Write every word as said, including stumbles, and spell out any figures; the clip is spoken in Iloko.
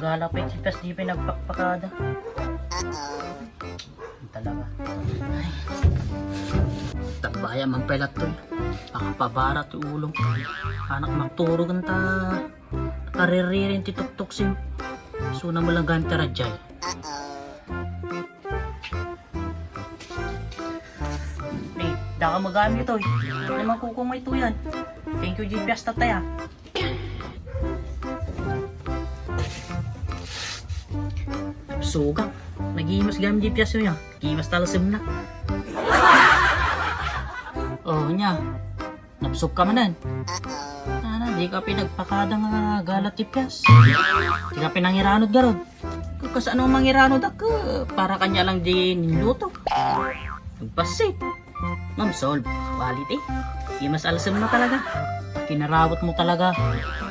Gala pay ti Pias, di pay nagpakpakada. Talaga. Ay. Tagbaya man pay lattoy. Nakapabara ti ulong. Anak, magturugan ta. Kariririn ti tuktuksim. Suna mo lang gamit ti radjay. Eh, daka magamit ito eh. Ano man kukumay ito yan? Thank you, G P S tatay ah. Suga. Nagimas gamit G P S yun ya. Gimas talasem na. Oh, nya. Napsuk ka manen. Ana, di ka pinagpakada nga galat ti Pias. Di ka pinangiranod garod. Kasano mangiranod ak, para kanya lang di niluto. Nagpasit. Ma'am Sol, quality. Di mas alasem na talaga. Kinarawat mo talaga.